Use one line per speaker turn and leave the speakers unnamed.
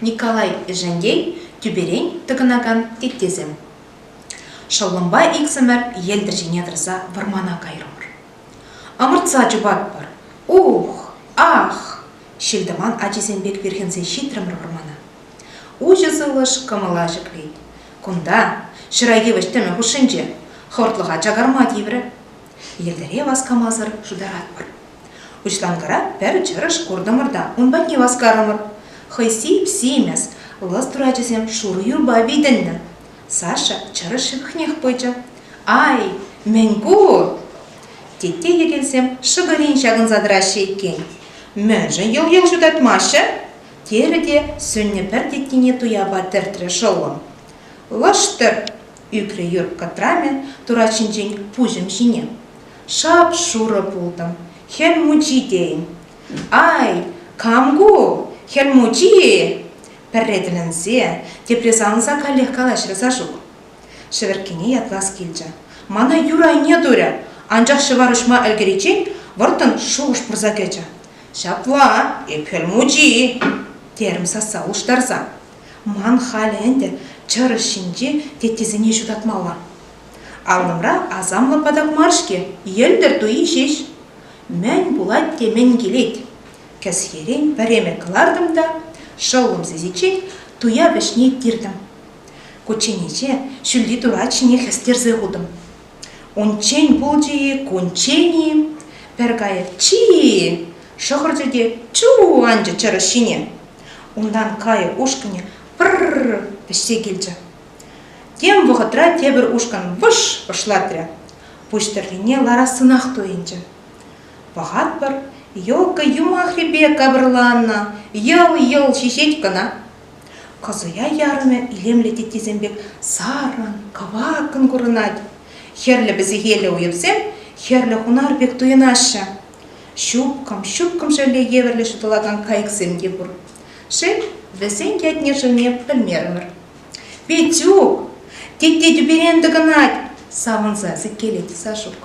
Николай Ӗшентей тӳперен тӑкӑнакан теттесем. Шӑллӑмпа иксӗмӗр йӗлтӗр ҫине тӑрса вӑрмана кайрӑмӑр. Ӑмӑртса чупатпӑр. Ух! Ах! Ҫил-тӑман ачисем пек вирхӗнсе ҫитрӗмӗр вӑрмана. Уҫӑ сывлӑш кӑмӑла ҫӗклет. Кунта, ҫӑра йывӑҫ тӗмӗ хушшинче, хӑвӑртлӑха чакарма тиврӗ. Йӗлтӗре васкамасӑр шутаратпӑр. Уҫланкӑра пӗр чӑрӑш куртӑмӑр та ун патне васкарӑмӑр. Хӑй сип-симӗс, лӑс турачӗсем шурӑ юрпа витӗннӗ. Саша чӑрӑш ҫывӑхнех пычӗ. Ай, мӗн ку? Тетте йӗкелсем шӑкӑрин ҫакӑнса тӑраҫҫӗ иккен. Мӗншӗн йӑл-йӑл ҫутатмаҫҫӗ? терӗ те сӳннӗ пӗр теттине туяпа тӗртрӗ шӑллӑм. Лӑштӑр! ӳкрӗ юр кӑтрамӗ турат ҫинчен пуҫӑм ҫине. Шап-шурӑ пултӑм, Хӗл Мучи тейӗн. Ай, кам ку? Хӗл Мучи-и? Пӗрре тӗлӗнсе, тепре савӑнса каллех калаҫрӗ Сашук. Шӗвӗрккене ятлас килчӗ. Мана юр айне турӗ, анчах ҫӑвар уҫма ӗлкӗриччен вӑрттӑн шухӑш пырса кӗчӗ. Ҫапла, эп Хӗл Мучи, терӗм сасса улӑштарса. Ман халӗ ӗнтӗ чӑрӑш ҫинче теттесене ҫутатмалла. Аллӑмра асамлӑ патак мар-ҫке, йӗлтӗр туйи ҫеҫ. Мӗн пулать те мӗн килет. Кӗсьерен пӗремӗк кӑлартӑм та шӑллӑм сисиччен туя вӗҫне тиртӗм. Кучченеҫе ҫӳлти турат ҫине хӗстерсе хутӑм. Унччен пулчӗ-и, кунччен-и, пӗр кайӑк чи-и! шӑхӑрчӗ те чу-у анчӗ чӑрӑш ҫине. Унтан кайӑк ушкӑнӗ пӑр-р-р вӗҫсе килчӗ. Тем вӑхӑтра тепӗр ушкӑн вӑш пӑшлатрӗ. Пуҫ тӑррине ларассӑнах туйӑнчӗ. Пӑхатпӑр, елка юмахри пек капӑрланнӑ, йӑл-йӑл ҫиҫет кӑна. Кӑсӑя ярӑмӗ илемлӗ теттесем пек саррӑн, кӑваккӑн курӑнать. Хӗрлӗ пӗсехеллӗ уйӑпсем хӗрлӗ хунар пек туйӑнаҫҫӗ. Ҫупкӑм, ҫупкӑм шевле евӗрлӗ ҫутӑлакан кайӑксем те пур. Шел, вӗсен ятне-шывне пӗлмерӗмӗр. Петюк! Тетте тӳперен тӑкӑнать! савӑнса сиккелет Сашук.